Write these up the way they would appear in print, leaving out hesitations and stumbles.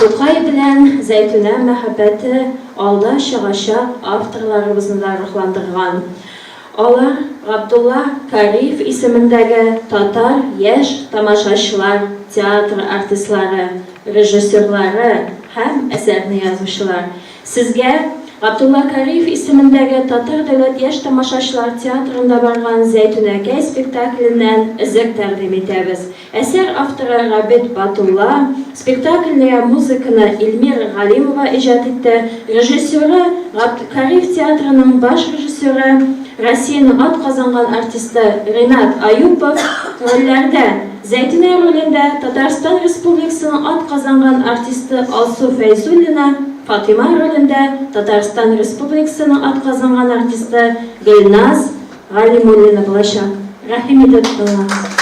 Тукай белән Зәйтүнә мәхәббәте алда чыгачак авторларыбызны да рухландырган. Алар Габдулла Кариев исемендәге татар яшь тамашачылар театры артистлары, режиссерлары һәм әсәрне язучылар. Сезгә Габдулла Кариев исемендәге Татар дәүләт яшь тамашачылар театрында барган Зәйтүнәкәй спектакленнән өзек тәкъдим итәбез. Әсәр авторы Рабит Батулла, спектакльгә музыканы Эльмира Галимова иҗат итте, режиссеры, Габд Кариев театрының баш режиссеры, Россиянең атказанган артисты Ренат Аюпов, рольләрдә, Зәйтүнә ролендә Татарстан Республикасының атказанган артисты Алсу Фәйзуллина, Фатыйма ролендә Татарстан Республикасының атказанган артисты Гөлназ Галимуллина булачак. Рәхим итеп тыңлагыз.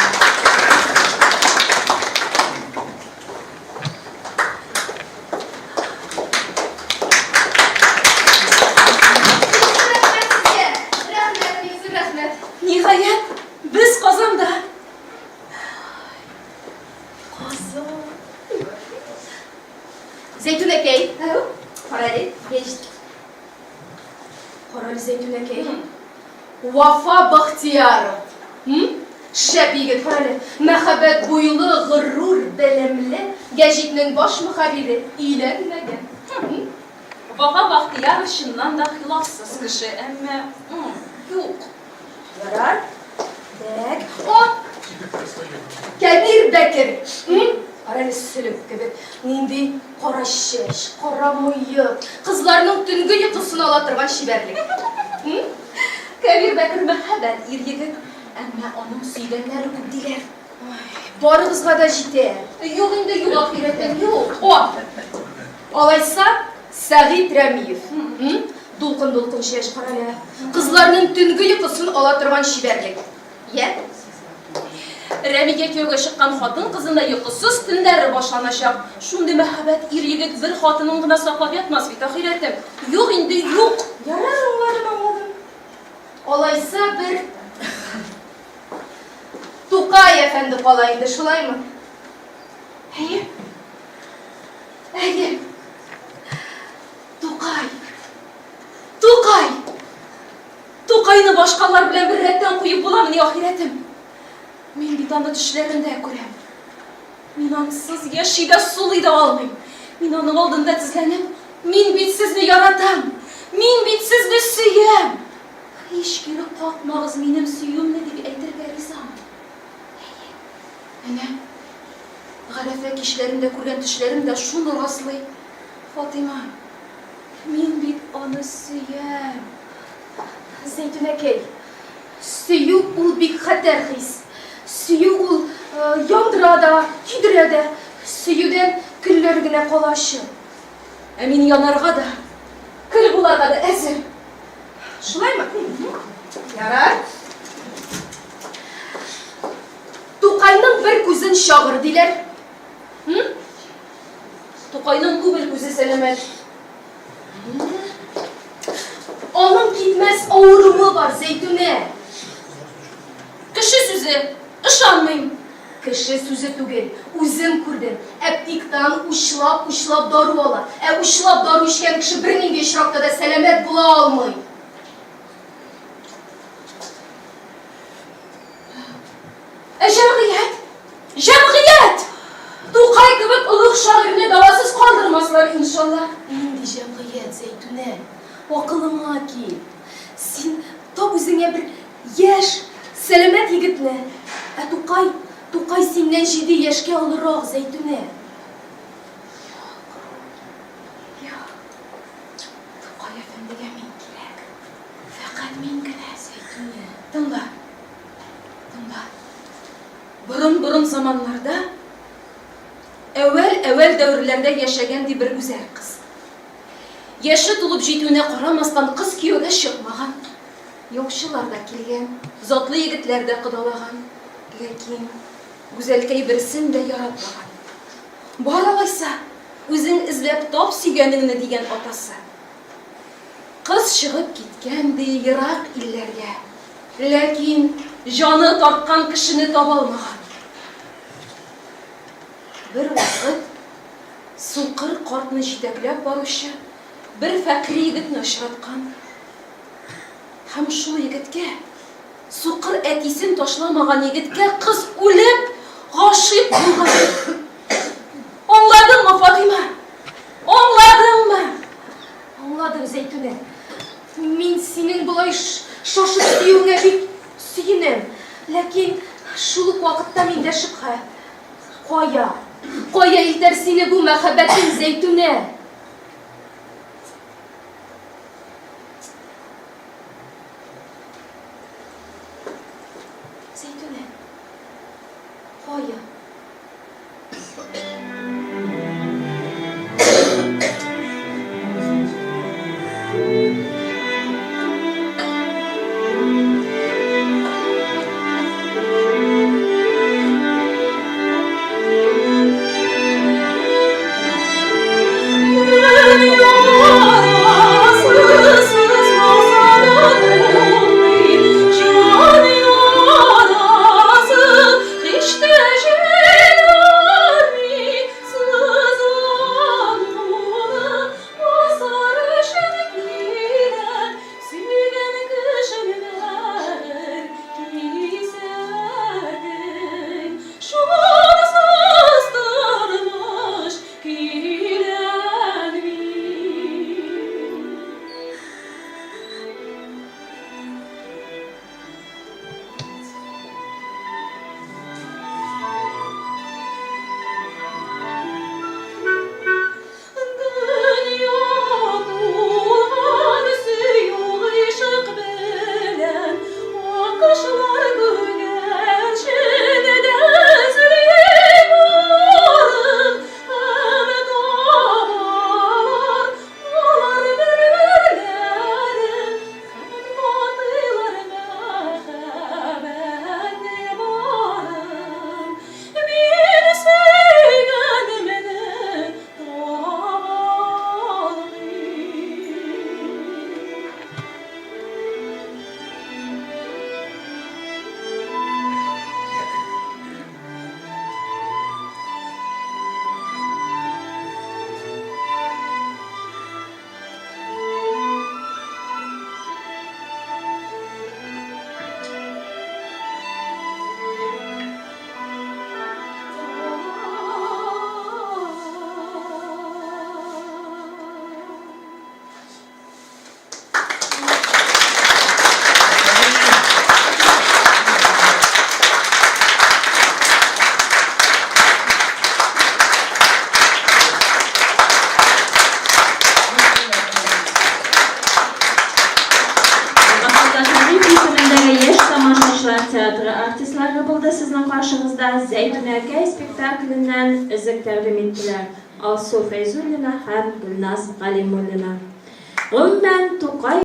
Ниһаять, без Казанда! Казан. Зәйтүнәкәй. Әү. Кара әле, яшь. Кара әле, Зәйтүнәкәй. Вафа Бахтияров. Шәп егет, кара әле. Мәхәббәт буйлы, горур, белемле, гәҗитнең баш мөхәррире, өйләнмәгән. Вафа Бахтияров чыннан да хилафсыз кеше, әмма, юк. Ярар. Бәк. О! Кәбир Бәкер. Кара әле сөлек кебек. Нинди кара чәч, кара мыек. Кызларның төнге йокысын ала торган чибәрлек. Кәбир Бәкер мәһабәт ир-егет, әмма аның сөйгәннәре күп диләр. Барыгызга да җитә. Юк инде, юк, ахирәтем, юк. О! Алайса, Сәгыйть Рәмиев. Дулкын-дулкын чәч, карале. Кызларның төнге йокысын ала торган чибәрлек. Йә? Рәмигә кияүгә чыккан хатын-кызның да йокысыз төннәре башланачак. Шундый мәһабәт ир-егет бер хатынын гына саклап ятмас бит, ахирәтем. Юк инде, юк! Ярар, аңладым, аңладым. Алайса, бер Тукай әфәнде кала инде, шулаймы? Әйе. Әйе. Тукай. Тукай! Тукайны башкалар белән беррәттән куеп буламыни, ахирәтем? Мин бит аны төшләремдә күрәм. Мин ансыз яши дә, сулый да алмыйм. Мин аның алдында тезләнеп, Мин бит сезне яратам! Мин бит сезне сөям! Һич кире какмагыз минем сөюемне, дип әйтергә ризамын. Әйе, әнә, Гарәфә кичләрендә күргән төшләрем дә шуны раслый. Фатыйма, мин бит аны сөям. Зәйтүнәкәй, сөю ул бик хәтәр хис. Сөю ул яндыра да, көйдерә дә. Сөюдән көлләр генә кала ачы. Ә мин янарга да, көл буларга да әзер. Шулаймы? Ярар. Тукайның бер күзен чагыр диләр. Тукайның күбел күзе сәламәт. Аның китмәс авыруы бар, Зәйтүнә. Кеше сүзе, ышанмыйм. Кеше сүзе түгел, үзем күрдем. Әптиктан учлап-учлап дару ала. Ә учлап дару эчкән кеше бернинди очракта да сәламәт була алмый. Ә җәмгыять? Җәмгыять! Тукай кебек олуг шагыйрьне дәвасыз калдырмаслар, иншалла. Нинди җәмгыять, Зәйтүнә? Акылыңа кил. Син тап үзеңә бер яшь, сәламәт егетне. Ә Тукай, Тукай синнән җиде яшькә олырак, Зәйтүнә. Юк, юк. Тукай әфәндегә мин кирәк. Фәкать мин генә, Зәйтүнә. Тыңла. Тыңла. Борын-борын заманнарда, әүвәл-әүвәл дәверләрдә яшәгән ди бер гүзәл кыз. Яше тулып җитүенә карамастан, кыз кияүгә чыкмаган. Яучылар да килгән, затлы егетләр дә кодалаган. Ләкин гүзәлкәй берсен дә яратмаган. Бар алайса, үзең эзләп тап сөйгәнеңне, дигән атасы. Кыз чыгып киткән, ди, ерак илләргә. Ләкин җаны тарткан кешене таба алмаган. Бервакыт сукыр картны җитәкләп баручы бер фәкыйрь егетне очраткан. Һәм шул егеткә, сукыр әтисен ташламаган егеткә кыз үлеп гашыйк булган. Аңладыңмы, Фатыйма? Аңладыңмы? Аңладым, Зәйтүнә. Мин синең болай шашып сөюеңә бик сөенәм. Ләкин шул ук вакытта миндә шөбһә. Кая? Кая илтәр сине бу мәхәббәтең, Зәйтүнә? Зәйтүнә, кая? Яшь тамашачылар театры артистлары булды сезнең каршыгызда Зәйтүнәкәй спектакленнән өзек тәкъдим иттеләр. Алсу Фәйзуллина һәм Гөлназ Галимуллина. Гомумән, Тукай.